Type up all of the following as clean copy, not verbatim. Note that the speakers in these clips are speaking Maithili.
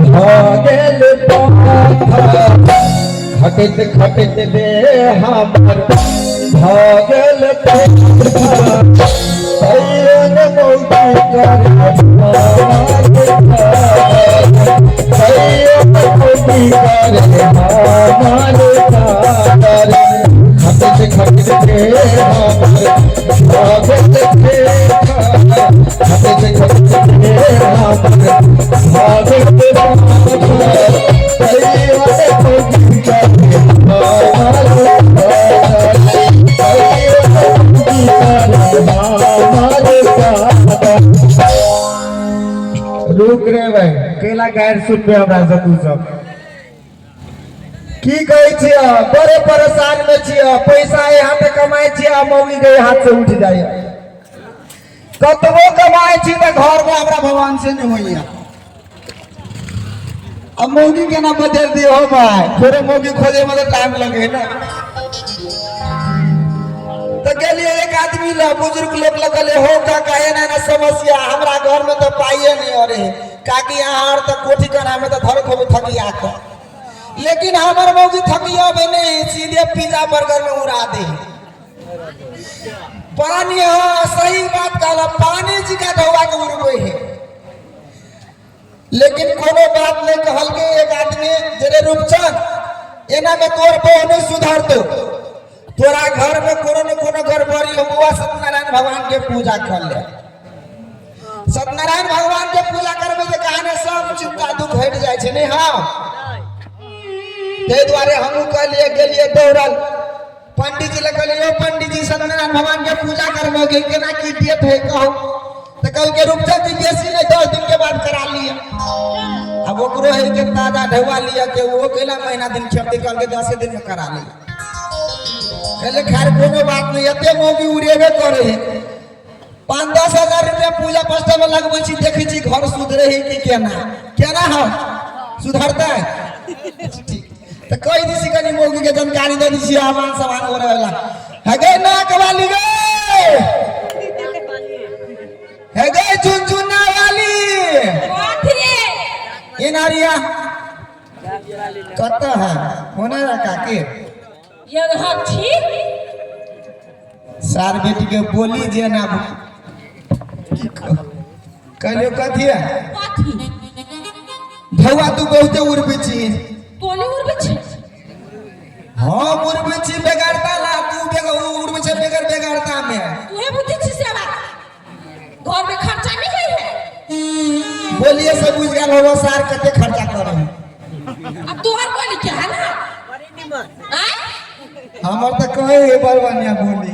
भऽ गेल पाथर, खटैत खटैत देह हमर भऽ गेल पाथर, तैयो ने मौगी करे हमार खातिर, तैयो ने मौगी करे हमार खातिर, खटैत खटैत देह हमर भऽ गेल पाथर, खटैत खटैत देह हमर भऽ गेल पाथर, तैयो ने मौगी करे हमार खातिर, तैयो ने मौगी करे हमार खातिर। रुक रे भाई, केला गारि सुनबे हमरा से तू सब? की कहै छियै? बड़े परेशान में छियै। पैसा एहि हाथे कमाइ छियै आ मौगी के एहि हाथ से उठि जाइए। कतबो कमाइ छी तऽ घर में हमरा भगवान से नहि होइए। अब मौगी केना बदल दियो हो भाई? थोड़े मौगी खोजे में तो टाइम लगे ना। तो गेलिए एक आदमी ला, बुजुर्ग लोग लगले हो काका, एना एना समस्या हमरा घर में तो पाइए नहीं हो रहे। काकी अहाँ आर तो कोठी करा में तो धर खोबे थकिया के, लेकिन हमर मौगी थकियाबे नहीं, सीधे पिज्जा बर्गर में उड़ा दे। पानी, हाँ सही बात कहला, पानी जी का ढौआ के उड़बे है। लेकिन कोनो बात नहीं कहल के एक आदमी जेरे रूपचंद, एना में तोर बहु नहीं सुधरतो, तोरा घर में कोनो न कोनो गड़बड़ी हो। बुआ सत्यनारायण भगवान के पूजा कर ले। सत्यनारायण भगवान के पूजा करबे तऽ कहाने सब चिंता दुख हटि जाइ छै। नहीं? हाँ, ताहि दुआरे हमहूँ कहलिए, गेलिए दौड़ल पंडित जी लग। कहलिए, यौ पंडित जी, सत्यनारायण भगवान के पूजा करबे के केना की डेट है कहू। तऽ कहलकै, रूपचंद जी, बेसी नहीं, 10 दिन के बाद करा लिअ। अब ओकरो है के ताजा ढेवा लिअ के वो केला महीना दिन खेपते। कहलकै, 10 दिन में करा लिअ। कहले, खैर कोनो बात नहीं, एते मौगी उड़ेबे करे है, 5-10 हजार रुपया पूजा पाठ में लगबै छी, देखै छी घर सुधरे है कि केना केना। हम सुधरतै, ठीक तऽ कहि दी छी, कनि मौगी के जानकारी दे दी छी। आमान सामान ओरे वाला है गे, नाक वाली गे है गे, झुनझुना वाली। कथी? ए नारिया, कतऽ है होना है काकी? यहाँ छी। सार बेटी के बोली जे ना कहलियो, कथी है? कथी? ढौआ तू बहुते उड़बै छी। तोने उड़बै छी। हम उड़बै छी बेगरता ला, तू बेगर उड़बै छै बेगर बेगरता में। तूहे बुद्धि छी सेवा, घर में खर्चा नहीं है। बोलिए से बुझ गेल होबो सार कते खर्चा करे है। अब तोहर बोली क्या है ना आय? हमर तऽ कहे है बड़ बढ़िया बोली।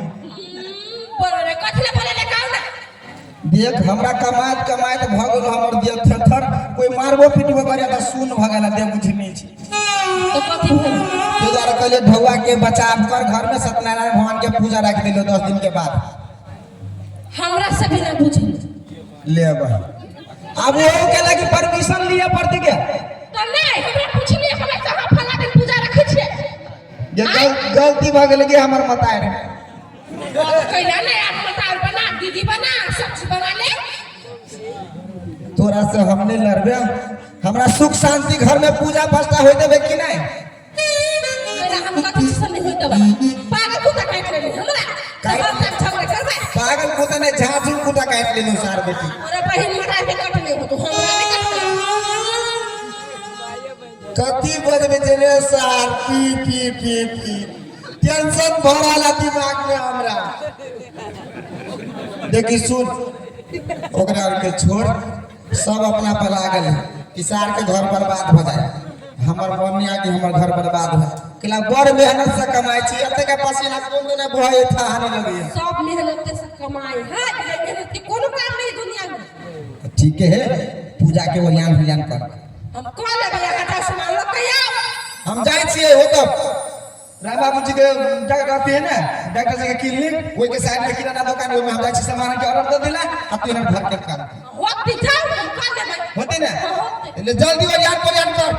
बरोबर कथी ले बोले ले कहू ना। देख, हमरा कमाइत कमाइत भऽ गेल हमर देह थेथर, कोई मारबो पीटबो करे तऽ सुन भऽ गेल देह, बुझने छी। तो कथी भेल? ताहि दुआरे कहलियै ढौआ के बचाव कर, घर में सत्यनारायण भगवान के पूजा राखि दिलो 10 दिन के बाद। हमरा से भी ना बुझल। ले अब वो के लगी परमिशन लिए पड़ती के। तो नहीं हमरा पूछलिए हमरा से, हम फला दिन पूजा रखै छियै। जे गलती भऽ गेल कि हमर मताय रहे। कैला नहीं आप मतार बना, दीदी बना, सब्जी बना ले। तोरा से हम नहीं लड़बे। हमरा सुख शांति घर में पूजा पाठ होय देबे कि नहीं? कैला हम कथी से नहीं होइत बा? पागल कुत्ता काटि लेली हमरा काटि- हम तक झगड़ा करबै। पागल कुत्ता नहीं, झांझू कुत्ता काटि लेलू सार बेटी। अरे बहिन मरा के कटने हो तो हमरा नहीं कटने। कथी बजबे छै रे सार? पी पी पी पी टेंशन भरल है दिमाग में हमरा। देखी सुन, ओकरा आरके छोड़, सब अपना पर लागल है कि सार के घर बर्बाद हो जाए। हमर मन नहीं कि हमर घर बर्बाद हो केला। बड़ मेहनत से कमाई छी, एते के पसीना कोन दिन बहे था हानि लगैया। सब मेहनत से कमाई है, बिना मेहनत के कोनो काम नहीं दुनिया में। ठीक है, पूजा के ओरियान ओरियान कर। हम कह लेबै, अहाँ सामान लऽ के आउ। हम जाइ छियै ओतऽ राम बाबू जी के डॉक्टर रहती है ना, डॉक्टर जी के क्लिनिक, ओहि के साइड में किराना दुकान, ओहिमे हम जाइ छी सामान के ऑर्डर दे दिला आ तू घर के काम। होती जाउ, हम कह लेबै। होती ना? हाँ, होते। ले जल्दी ओरियान पोरियान कर।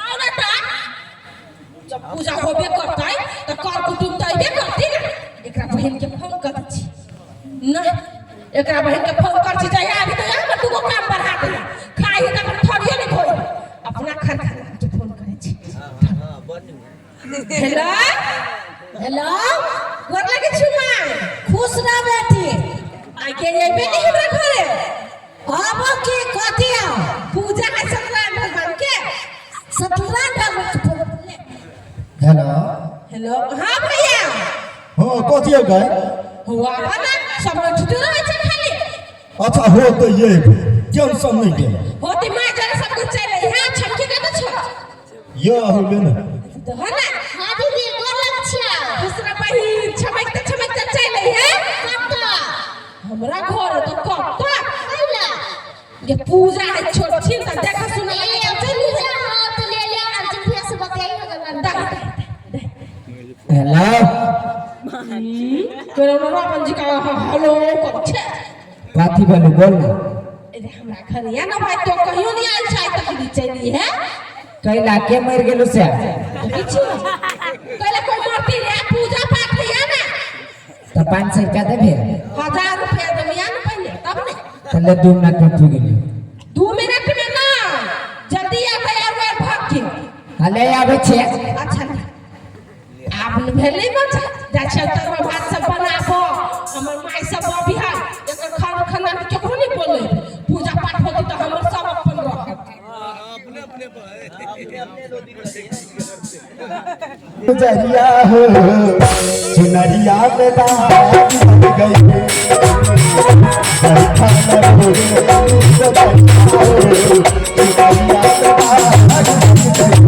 आओ ना ता, जब पूजा होबे करतै तऽ कर कुटुम तऽ अयबे करती ना। एकरा बहिन के फोन कर दै छी ना, एकरा बहिन के फोन कर छी, जहिया अभी तऽ हमर दूगो काम बढ़ा दे। खाई तऽ अपन थोड़िए नहि धोइ आ हेलो हेलो, गोर लगे छु माय। खुश रह बेटी। आइ के एबे नहीं हमरा घरे? आब की कथी आओ? पूजा है सत्यनारायण भगवान के। सत्यनारायण भगवान के पूजा। हेलो। हेलो, हाँ भैया। हाँ, कथी है गाय? हुआ ना सब छुट्टी रहे छै खाली। अच्छा हो तो ये टेंशन नहीं के। होती माँ जरा सब कुछ चले हां छमकी के तो छ। ये हो ले ना। तो है ना। हाँ दीदी, गोर लग छिया। दूसरा बहिन छमकते छमकते चले है। कत्ता? हमरा घर तो कब तक कैला? ये पूजा है छोट छिन त देख सुन। ए पूजा हाँ तो ले ले, अर्जुन भैया से बतियाई हो गल। हेलो। तोरा रामन जी का हेलो कर छे। कथी बोलू, बोल ना। अरे हमरा घर या ना भाई, तो कहियो नहीं आयल छै तक दी चली है। कैला के मर गेलू से? किछु कैला कोई मरती रे, पूजा पाठ है ना। तो 500 रुपया देबे? 1000 रुपया देबिया ना पहले तब ने। तले 2 मिनट में पुग गेली। 2 मिनट में ना, जल्दी आ तैयार हुआ भाग के। हले आबै छे। अच्छा आब न भेलै मजा, जाइ छियै तरुआ भात सब बनाबो, हमर माय सब अभी है, एकर खाना खाना के केकरो नहीं बोले, पूजा पाठ होती तऽ हमर सब अपन रहत। गुजरिया हो चुनरिया में दाग लग गई, बरखा में हो गुजरिया हो चुनरिया में दाग लग गई।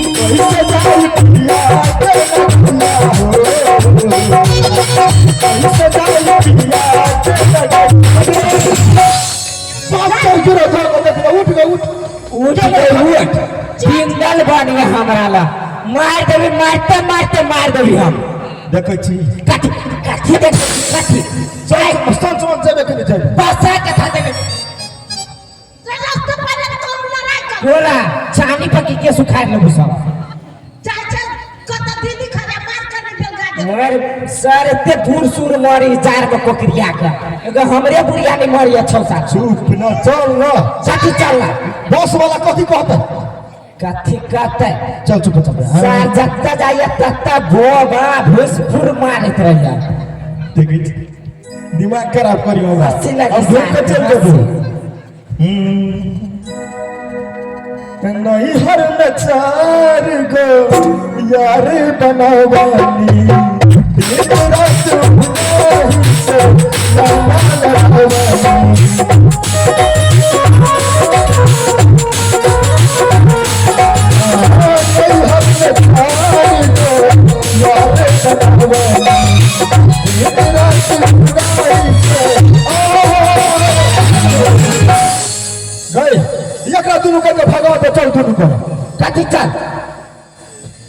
कैसे जाई पिया के नगरिया हो, कैसे जाई पिया के नगरिया। बात कर गिरो था, उठ गए, उठ। उठ गए, उठ। पिंगल बन गए हमरा ला, मार देबी, मारते मारते मार देबी हम। देखै छी। कथी कथी देख कथी जाय? संच मत जेबे के नहीं जेबे। बसा कथा देबे। रास्ता पर कम लड़ाई कर। बोला छानी पकी के सुखार लेबू सब। चल चल, कत दीदी खड़ा मार कर बेलगा दे। मगर सर एते दूर सूर मरी चार को कोकरिया के एगो हमरे बुढ़िया नहीं मरी छौ सात। चुप ना, चल ना। कथी चल ना? बस वाला कथी कहते? कथी कहते? चल, चुप चल। सर जत्ता जाइए तत्ता बोबा भूसफुर मारत रहिए। देखै छी, दिमाग खराब करी हमरा। हँसी लगी। अब भूख के चल जेबू। नैहर में चार गो यार बनवानी, दिन रात वही से लाला लगवानी। नैहर में चार गो यार बनवानी, दिन रात वही से गई। एकरा दुनू के भगाओ तो चल दुनू के। कथी चल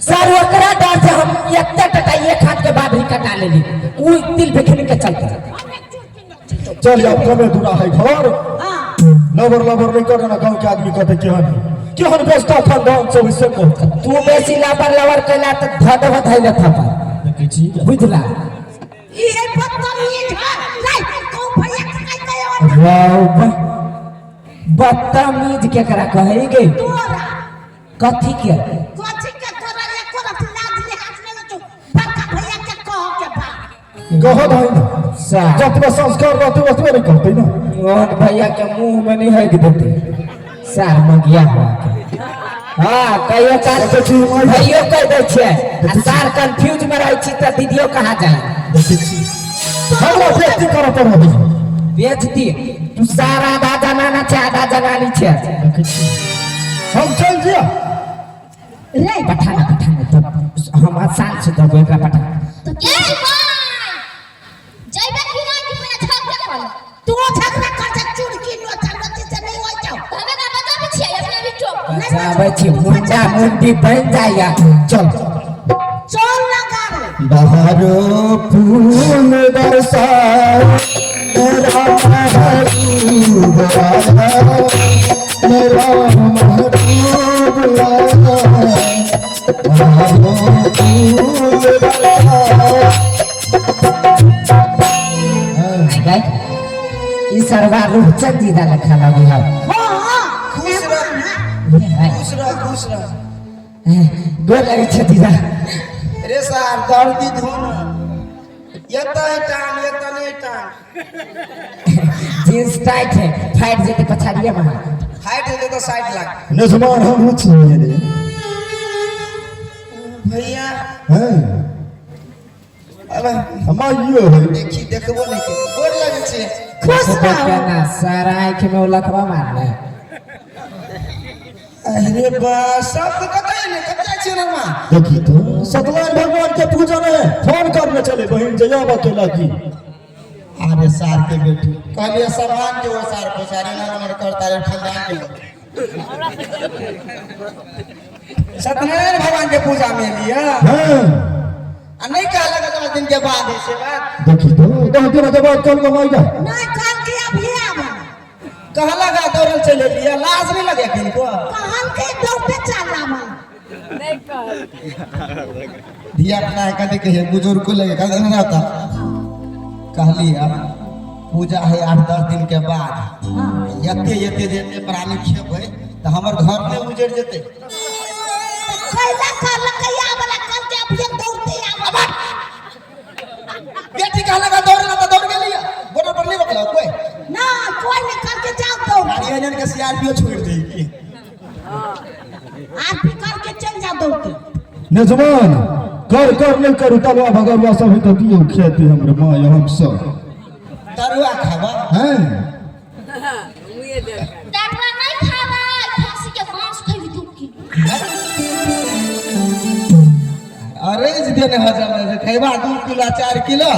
सर? ओकरा डर से हम एते टका एक हाथ के बाद ही कटा लेली उ तिल बिखनी के चलते। चल, अब कमे दूरा है घर। लबर लबर नहीं करे ना, गांव के आदमी कहते केहन केहन व्यवस्था खानदान सब इससे कहते। तू बेसी लाबर लाबर कैला त ध देब धैले थपा। देखै छी। बुझला? ये बदतमीज है रे, कहूं भैया के कह के और। वाह, बदतमीज केकरा कहे गे? तोरा। कथी के? कथी के तोरा? एको रति लाज लिहाज नहीं तू, बड़का भैया के कह के बा। कहो भाई ना। सा जतबे संस्कार रहते ओतबे नहीं कहते ना। मोहन भैया के मुंह में नहीं हक देते सार मंगिया हुआ के। हाँ, कहियो काल देखै छी माय। भैयो कह दै छै आ सार कंफ्यूज में रहै छी त दीदियो कहाँ जाए? देखै छी, हमरा बेइज्जती करऽ पड़त। बेचती तू सारा, आधा जनाना छै, आधा जनानी छै। देखै छी, हम चल जिया। रे। पठाना पठाना तो हम आसान से देबो एकरा, पठा। तो ए भाई, जइबे कि ना कि मेरा झगड़ा कर? तू झगड़ा कर जा, चुड़की नोचा नोची से नहीं होई जाओ। तो हमें ना बचाबै छियै अपने भी चुप। बचाबै छी, मुंडा मुंडी बन जाइया। चल। चल लगा रे। बाहरो फूल बरसा, मेरा महबूब आया, मेरा महबूब आया, बाहरो फूल बरसा। गई ई सरवा रूपचंद जी दा लखा लगी है। हाँ हाँ, खुश रह, खुश रह। गोर लगै छै दीदा। रे सार दर्दी धुन एतऽ टांग एतऽ नहि टांग। जींस टाइट है, फाटि जेतै पछाड़िए में। फाटि जेतै तऽ साइड लाग। नजमान हमहूँ छियै रे। भैया। हैं। अबे माइयो है। देखी देखबो नहि के गोर लगै छै। खुश रहो। ना सारा आँखि में ओ लखवा मारने। अरे बा सब तऽ कतऽ एलै, कतऽ जाइ छियै नमा? देखी तो सत्यनारायण भगवान के पूजा में फोन करने चले बहन जया अकेला की। अरे सार के बेटी कहलिए सामान के वो सार पछाड़ी ना हमर करता रे खानदान के लोग। सत्यनारायण भगवान के पूजा में लिया। हाँ। आ नहीं कहलक 10 दिन के बाद है से बात। देखी तो 10 दिन के बाद कल कमाएगा। नहीं कल के अभी आवा। कहलक आ दौड़ल चले लिया, लाज नहीं लगे किनको? कहल के दौड़ते चल आवा। धिया पुता है कभी कहिए बुजुर्ग को लगे कल नहीं रहता। कहली अब पूजा है 8-10 दिन के बाद। एते एते जेते प्राणी खेबै तऽ हमर घर नहि उजड़ जेतै। कैला कहलक के आवाला, कल के अभी दौड़ते आवा। बेटी कहलक आ दौड़ तऽ दौड़ गेलियै, बॉर्डर पर नहीं रोकलक कोई? ना कोई नहीं, कल के जाओ दौड़। गाड़ी इंजन के सीआरपीओ छोड़ दी की? आप भी कल के चल जाओ दौड़ते। नजमान कर कर नहीं करू तलवा भगवा सब तो दियो खेती हमरे माँ हम सब। तरुआ खाबा? हैं। तरुआ नहीं खाबै, खस्सी के मांस खैबी 2 किलो। अरे देने हजम है खैबा 2 किलो 4 किलो।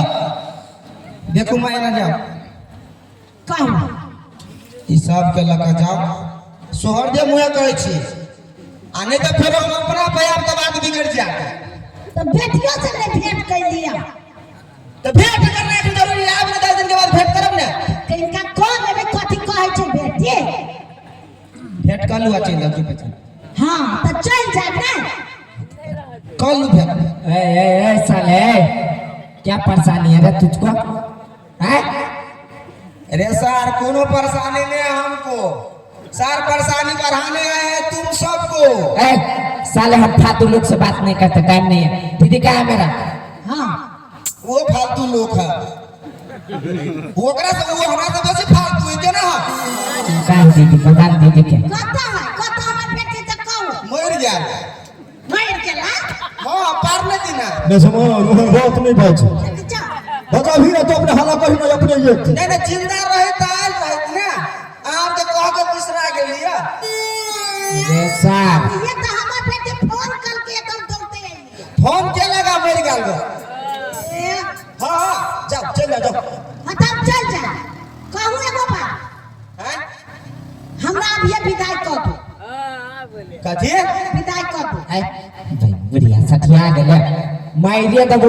देखू मैं ना जाओ। कहू। ई सब के लऽ कऽ जाओ सोहर दे मुँहे कहै छी आ नहीं तऽ फेरो हम अपना पे आब तऽ बात बिगड़ जायत। तो बेटियों से नहीं भेंट कर लिया? तऽ भेंट करना के जरूरी है, आब ने 10 दिन के बाद भेंट करब ने। तो इनका कौन लेबे, कथी कहै छै बेटी? भेंट कर लू आ चलि जाओ की पहचान। हाँ तो चल जाए ना। कर लू भेंट। ए ए ए साले, क्या परेशानी है रे तुझको हैं? अरे सर कोनो परेशानी नहीं है हमको, सर परेशानी बढ़ाने आए हैं तुम सबको। ए साले, हम फालतू लोग से बात नहीं करते, टाइम नहीं है। दीदी कहाँ है मेरा? हाँ। वो फालतू लोग है, वो ओकरा से वो हमरा से बेसी फालतू है केना हम। कहाँ है दीदी, बता दीदी के। कतऽ है, कतऽ हमर बेटी तऽ कहू। मर गया। मरि गेला? हाँ पार नहीं दिना। नजमान ओहन बात नहीं बाजू। जाओ। बता भी ना तो अपने हाला कही ना अपने ये। नहीं नहीं, जिंदा रहे तो आयल रहे ना, आप के कह के बिसरा गेलिए। रे साहब। ये तो हमर बेटी फोन करके एकदम दौड़ते आइली। फोन के लगा मर गेल गो। ए, हाँ हाँ जाओ चल जाओ जाओ। हाँ तब चल जा। कहू एगो बात। हैं? हमरा अभी विदाई कर दो। कथी? विदाई कर दो। ए भाई बुढ़िया सठिया गेले, मारिए तब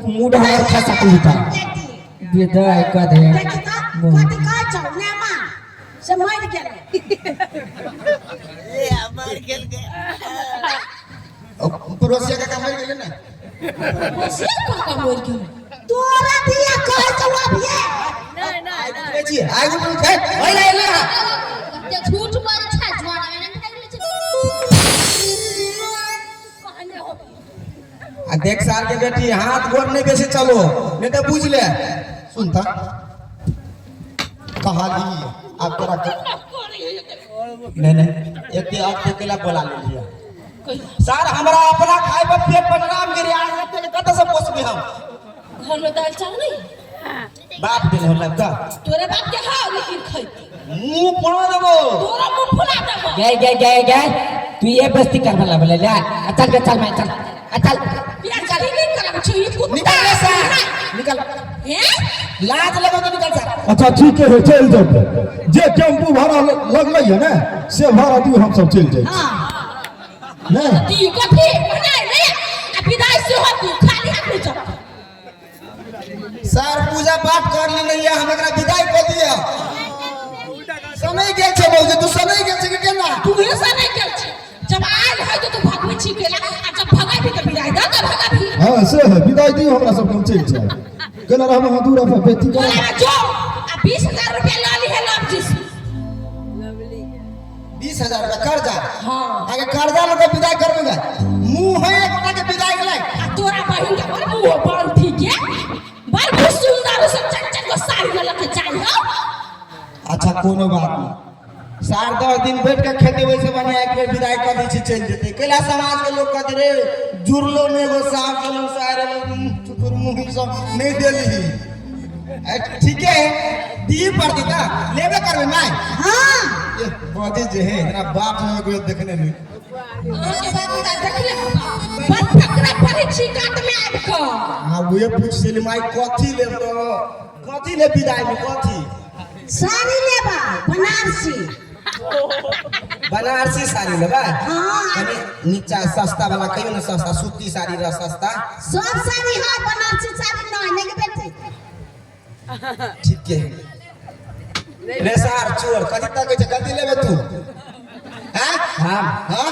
मूड हमर खसक लूटा। बेटी विदाई कर दे। देखी तो कथी कहै छौ, नेमा से मरि गेलै। पड़ोसिया का मर गेलै ने। से काका मरि गेलै? तोरा दिया कहै छौ अभिये। आइ उठबै छी आइ उठबै छै ओइ ले ले। कते झूठ बाजै छै, जवान में नहीं खाइ छै। कहने हो। आ देख साल के बेटी, हाथ गोर नहीं बेसी चलो, नहीं तो बुझ ले। सुन था कहाली आप तोरा नहीं नहीं एते अब के केला बोला ले लिया। सर हमरा अपना खाए पर पेट पर राम गिरी आज एते के कतऽ से पोसबी हम? घर में दाल चावल नहीं? बाप देने हो लगता। तोरे बाप के हाँ, लेकिन खैती। मुंह फोड़ा देबो। तोरा मुंह फुला देबो। गए गए गए गए, तू ये बस्ती कर वाला बोले ले आ, चल के चल, मैं चल आ, चल। प्याज की नहीं करब छी ई कुत्ता। निकल रे सर निकल। हैं? लाज लगो तो निकल सर। अच्छा ठीक है, चल जाओ। जे टेम्पू भाड़ा लगलै है ने से भाड़ा दियो, हम सब चलि जाइ छी। हाँ। नहि। दियो कथी नहीं नहीं, आ विदाई से हो तू खाली हाथ नहीं चल। सर पूजा पाठ कर ली नहीं हम एकरा विदाई कर दिया। समय गेल छै बौजी, तू समय गेल छै कि केना? तू ऐसा नहीं गेल छी, जब आयल है तो तू भगबै छी केला, आ जब भगाबी तऽ विदाई दऽ के भगाबी। हँ से है, विदाई दियो हमरा सबके, हम चलि जाए केना रहब अहाँ दूर अपन बेटी के। बोला जो आ 20,000 रुपया लऽ ली है लव जी से। बीस 20,000 रुपया कर्जा। हाँ। आगे कर्जा लऽ कऽ विदाई करबै गे? मुँह है एक गोटा के विदाई गेलै। आ तोरा बहिन के बड़ मुँह बंद थी के बड़ बहुत सुंदर सब चार चार गो साड़ी लऽ के जाइ हौ। अच्छा कोनो बात नहीं, सार 10 दिन बैठ के खेते वैसे बढ़िया एक बेर विदाई कर दै छी, चलि जेतै। कैला समाज के लोग कहते रे जुड़लो ने एगो साफ गेलो सारे चुकुर मुँह सब नहीं देली। ठीके है, दी पड़ती ना लेबे करबै माय। हाँ। ये बजे जे है इतना बाप में कोई देखने नहीं। अहाँके बाप देखले बड़ फकरा पढ़ै छी कात में आबि कऽ। हाँ उहे पूछ छली माय कथी लेब तो कथी ले विदाई में कथी? साड़ी लेबा बनारसी। बनारसी साड़ी लेबा? हाँ। कनी नीचा सस्ता वाला कहियो ना, सस्ता सूती साड़ी रह सस्ता। सब साड़ी है बनारसी साड़ी नहीं नहीं बेटी। ठीक है रे सार चोर कथी तक छै कथी लेबे तू? हाँ? हम हाँ?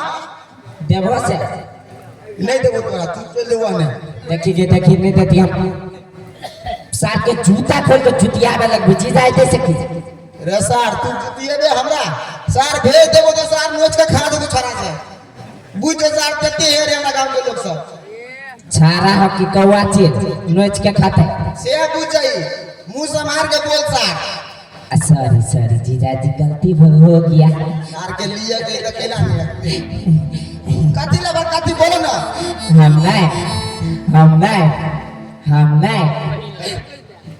देबो से नहीं देबो तोरा, तू चल देबो ने। देखी गे देखी नहीं देती हम सार के जूता खोल के जुतियाबे लगबी जीजा आते से की। रे सार तू जुतिएबे हमरा सार भेज देबो तो सार नोच के खा देबो छड़ा से। बुझ जो सार देते हे रे हमरा गांव के लोग सब। छाड़ा हो कि कौआ चीज नोच के खाते से बुझ जाई मुंह संभार के बोल सार। सॉरी सॉरी जीजा जी गलती हो गया। सार के लिए गई तो केला नहीं कथी लेबा कथी बोलो ना। हम नहीं हम नहीं हम नहीं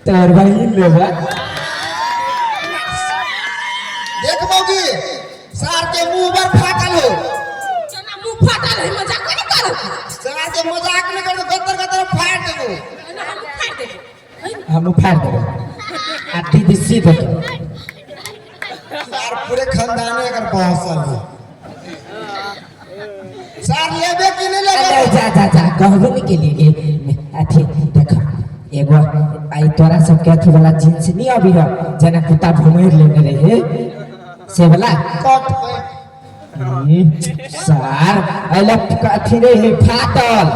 तोर बहिन लेबा। देख मौगी सार के मुंह पर फाटल हो। केना मुंह फाटल है मजाक नहीं करू। सार के मजाक नहीं कर गत्तर गत्तर फाड़ देबो। एना हम फाड़ देबो। हम फाड़ देबो आ दीदी सी देबो। सार पूरे खानदाने एकर बहसल हो। सार लेबे कि नहीं लेबे? अरे जा जा जा कहबो नहीं के लिए अथी देख एगो आई तोरा सब के अथी वाला जींस नहीं अभी हो जना कुत्ता घुमेर लेने रहे से वाला कट पे। सार अइला अथी रहे फाटल।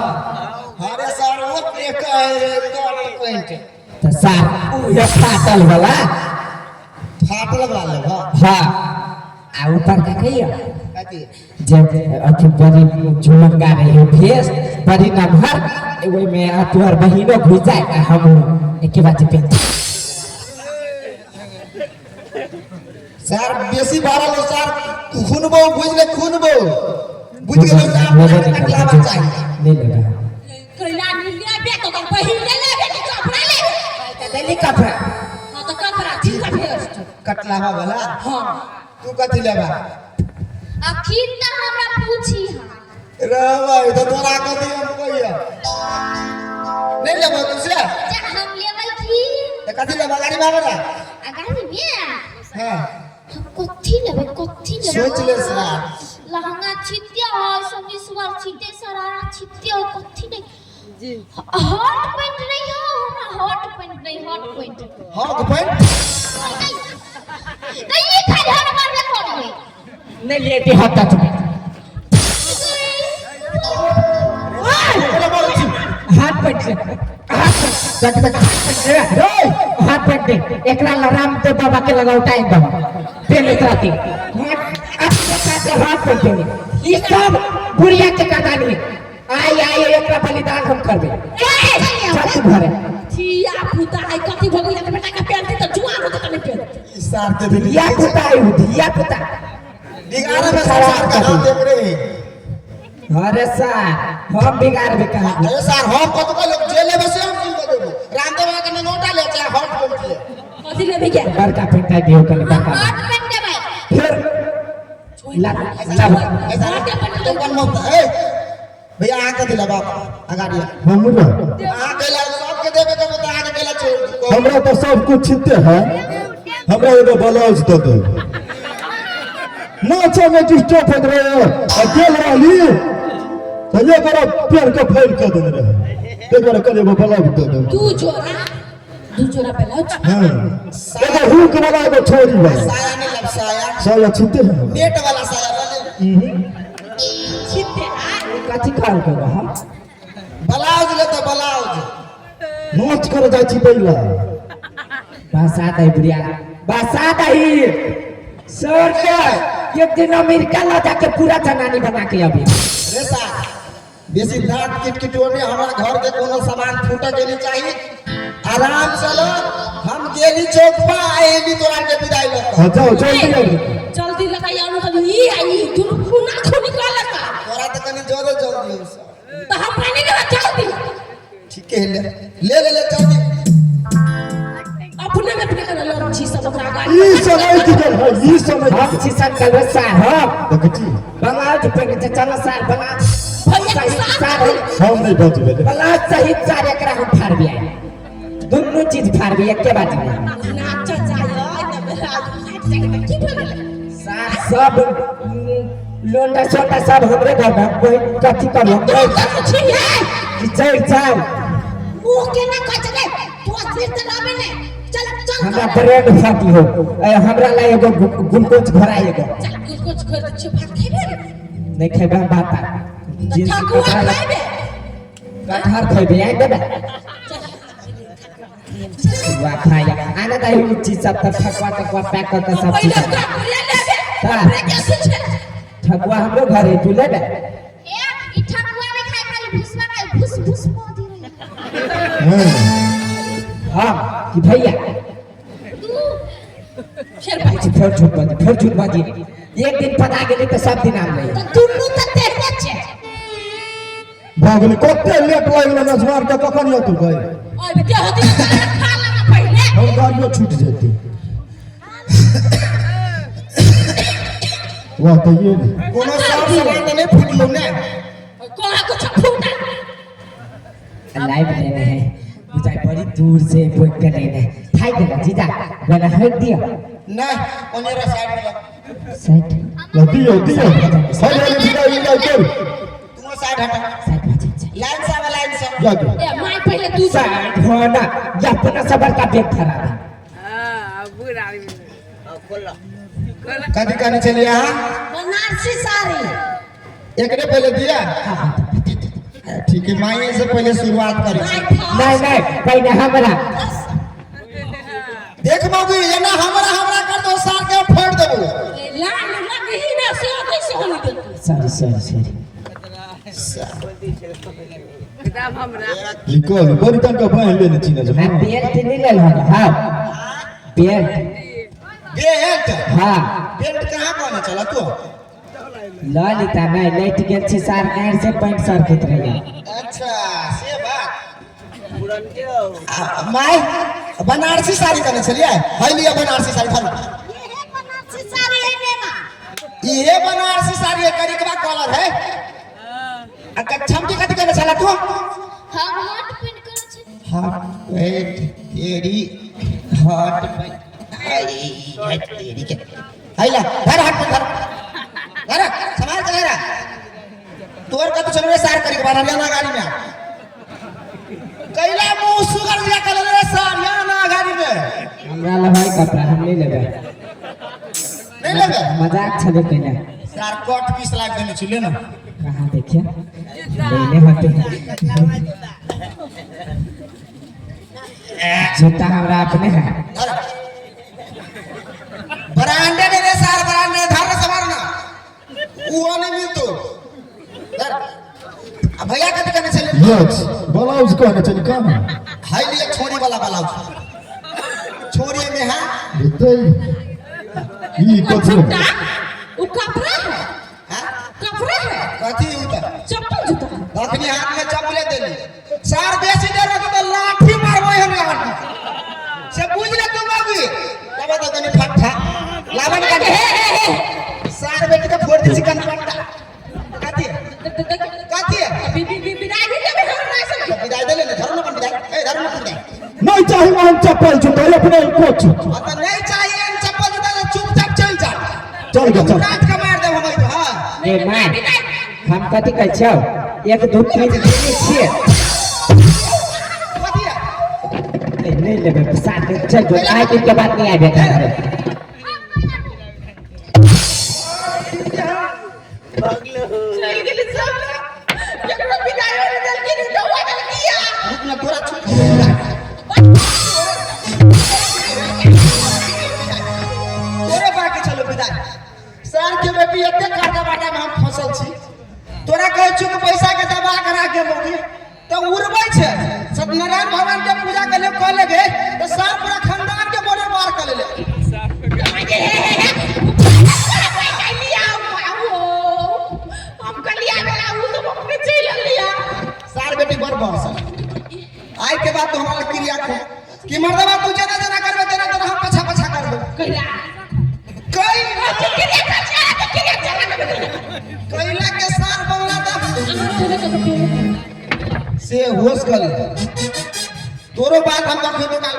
अरे सार वो के कहे रे कट पेंट। तो सार उहे फाटल वाला फाटल वाला लेबा। हाँ आ ऊपर का कहियो कथी? जे अथी बड़ी झुलंगा रहे भेस बड़ी नमहर ओहि में आ तोहर बहिनो घुस जाए आ हम एके बात पेन। सार बेसी भरल हो सार खुनबो बुझ ले खुनबो बुझ गेलो सार कटलावा चाहिए। नहीं लेबा कैला नहीं लेबे तो ओकर बहिन ले लेबे कि कपड़ा लेबे? देली कपड़ा। हाँ तो कपड़ा ठीक है भेज। कटलावा वाला। हाँ तू कथी लेबा? अखिन त हमरा पूछी हा। रे भाई तो तोरा कथी हम कहिया नहीं लेबा तू से? जा हम लेबै की? तो कथी लेबा गाड़ी में ना? आ गाड़ी में? हां हम कथी लेबै कथी लेबै? सोच ले सार। लहंगा छित्ते है समीसवार छित्ते सरारा छित्ते है कथी नहीं हॉट पैंट नहीं हो हमरा हॉट पैंट नहीं हॉट पैंट। Hot pant? नहीं ये खाली हर मारबे करबै। नहीं लेती हॉट टच में हाथ पैंट से हाथ देख देख हाथ पैंट दे एकरा लराम दे बाबा के लगाओ टाइम बाबा पेन रहती हाथ पैंट दे ई सब बुढ़िया के कदानी आई आई एकरा बलिदान हम करबे। चल तू घरे। धिया पुता है कथी भऽ गेलै बेटा के पेनती तऽ जुआन होतै तऽ नहि पेनती। ई सार के भी धिया पुता आई धिया पुता बिगाड़े में सार का हाथ देख रे। अरे सार हम बिगाड़बे कहाँ? अरे सार हम कत को लोग जे लेबे से हम की कर देबो। रामदेव बाबा के नोटा ले चाहे हॉट पैंट ले। कथी लेबै के? बड़का पेंटा दियो कनी बड़का। हॉट पैंट देबै। फिर ला ला ऐसा अपन मत ए भैया अहाँ कथी लेबा अगाड़ी हमरा अहाँ कैला सबके देबे के तो अहाँ के कैला छोड़। हमरा तो सब कुछ छिते है हमरा एगो ब्लाउज दे दे। नाचे में डिस्टर्ब होत रहे आ गेल रहली तो ये करो पेड़ के फैल के देने रहे ते दुआरे कहलियै एगो ब्लाउज दे दे। दू जोड़ा ब्लाउज। हाँ एगो हुक वाला एगो छोरी वाला। साया नहीं लब साया साया छिते है नेट वाला साया ले। छिते आ कथी कहल के हम? ब्लाउज ले तो ब्लाउज नाच कर जाइ छी पहिला। बसा दही बुढ़िया बसा दही सर के एक दिन अमेरिका ला जाके पूरा जनानी बना के अभी। रे साहब, बेसी दांत किटकिटोने हमरा घर के कोनो सामान फूटे के नहीं चाहिए। आराम से लो, हम गेली चौक पर आएली तोरा के विदाई लो। हाँ जाओ जल्दी आबू। जल्दी लगाई और कभी ई आई दुनु खूना खूनी कर लगा। तोरा तो कनी ज्यादा जल्दी हो सब। तो हम नहीं लेवा जल्दी। ठीक है, ले ले ले, ले जल्दी। अपने में अपने कर लड़ छी सब ओकरा गाड़ी। ई समय की गेल है, ई समय। हम छी संकल्प साहब। देखै छी। ब्लाउज पहिने छै, चलो सार ब्लाउज भैया के सहित साथ सार। हम नहीं बचबै। ब्लाउज सहित सार एकरा हम फाड़बी आइ, दुनू चीज फाड़बी एके बाजी में। नाच जाय तब राज फाट जाय त की भेल? सार सब लोंडा सोंडा सब हमरे घर में कोई कथी करू हम? तू कथी छी है? कि चढ़ जाओ। मुंह के ना कच रे, तू असली त रहबे ने, चल चल। हमरा ब्रेड फाटी हो ए, हमरा ला एगो ग्लूकोज घोरा एगो। चल ग्लूकोज खोल दै छियौ, भात खेबे ने? नहीं खेबे हम भात। तऽ जींस ठकुआ कपड़ा खेबे? कटहर खेबे, आइ देबे ठकुआ खाइ आना त ई चीज सब त ठकुआ तकुआ पैक कर के सब चीज। पहिले कपड़े लेबे। हाँ। कपड़े कैसे छै? ठकुआ हमरो घर है, तू लेबे? ए, ई ठकुआ नहीं खाए, खाली भुसवा खाए, भुस भुस पौधी रही। हाँ कि भैया? तू। फेर भाई। फिर झूठ बाजी, फिर झूठ बाजी। एक दिन पता गेली तऽ सब दिन आम लई। तऽ दुनू तऽ तेहने छै। भऽ गेलै, कते लेट लागि गेलै नजवान के, कखन एतौ गई? ओए के होती त खा लेना पहिले। हम गाड़ियो छूट जेतै। वाह, तऽ ये ने। कोनो सर सामान तऽ नहीं फूटलो ने? कोहा कुछ फूटा। लाइव लेने है बुझाइ बड़ी दूर से बोल के लेने थाई देला जीजा बोला हट दिया। नहीं, ओने रे साइड में लग। साइड। ल दियौ दियौ, हर हर विदाई विदाई करू। तू साइड हटा। साइड हो जा। लाइन से आवा, लाइन से। जा गे। ए माय, पहिले तू जा। साइड हो ना, ये अपना से बड़का बेग धरा दे। कथी कहने चलिए अहाँ? बनारसी साड़ी। एकरे पहले दिया। हाँ हाँ। ठीक है, माइये से पहले शुरुआत करी। माय खा। नहीं नहीं, पहले हमरा। देख मौगी, ये ना हमरा हमरा कर दो, सार के फोड़ देबो। लान लगही ना से कैसे होनी देती। Sorry sorry sorry. निकल बड़ी तनका बान्हि लेने छी मैं नजवान। बेल्ट नहीं लेल हो? हाँ, बेल्ट। बेल्ट? हाँ। बेल्ट कहाँ कहने चला तू? ललिता नहीं लेट गेल छी सार गाड़ से पैंट सरकैत रहिया। अच्छा, से बात। माय, बनारसी साड़ी कहने छलिए, है लिया बनारसी साड़ी, धरू। ये बनारसी साड़ी है नेमा। ये बनारसी साड़ी है, करिकवा कलर है। आ कच्छम की कथी कहने छला तू? हम हॉट पेंट करै छी। हॉट पेंट, तेरी हॉट पेंट, आई हट तेरी के। हैला धर, हट धर धर, संभाल के धर। तोर कत चलो रे सार, करी के बाहर ना गाड़ी में कैला मुंह सुगर दिया कलर रे सार, या ना गाड़ी में। हमरा लगे कपड़ा हम नहीं लेबै। नहीं लेबे? मजाक छले कइला। सार कट पीस लाग देने छी, ले ना। कहाँ देखिए, लेने होते जूता हमरा अपने है। धर, ब्रांडेड रे सार, ब्रांडेड। धर रे, संभाल ना, वो नहीं मिलतो, धर। आ भैया कथी कहने छले? यस, ब्लाउज कहने छली कहाँ? हाई लिया छोरी वाला ब्लाउज, छोरी में है। हेतै ई कथी? जूता उ कपड़ा है। हाँ? कपड़ा है। कथी उ त? चप्पल जूता। अखनी हाथ में चप्पले देली सार, बेसी देर रहतो त लाठी मारबै हम हाथ में से, बुझ ले तू बाबू। तब तो कनी फट्ठा लावन का। हे हे हे। सार बेटी के फोड़ दी चिकन पट्टा। कथी कथी? बी बी बी विदाई भी देबे हमरा सब। विदाई देले ने, धरो ना अपन विदाई। ए, धरो ना अपन विदाई। नहीं चाही हम चप्पल जूता, अपने कोच। अब तो नहीं चाहिए इन चप्पल जूता तो चुपचाप चल जा। चल गे, चल। रात के मार देब हम तो, हां। ए माय, हम कथी कहै छियौ, एक दू तीन लेने छियै। कथी है? नहीं नहीं लेबै, साथ में चल जो, आइ दिन के बाद नहीं आबे घरे। चल गेली सब, केकरो विदाई होने देलखिन, उठवा देलखिन। रुक ना, तोरा छूट तोरे बाकी चलो विदाई सार के। चुक पैसा के दबा के राख के मौगी तो उड़बै छै। सत्यनारायण भगवान के पूजा के लिए कह ले तो सार पूरा खानदान के बॉर्डर पार कर ले। हम कलिया बेला उ सब अपने चलि लिया। सार बेटी बड़ बहस आइ के बाद तो हमारा क्रिया खो कि मर्दबा तू जेना जेना करबे तेना तेना हम पछा पछा करबे। कहिला कई क्रिया कर क्रिया चला कैला के सार बंगला दा से होश कर ले। तोरो बात हम कखनो का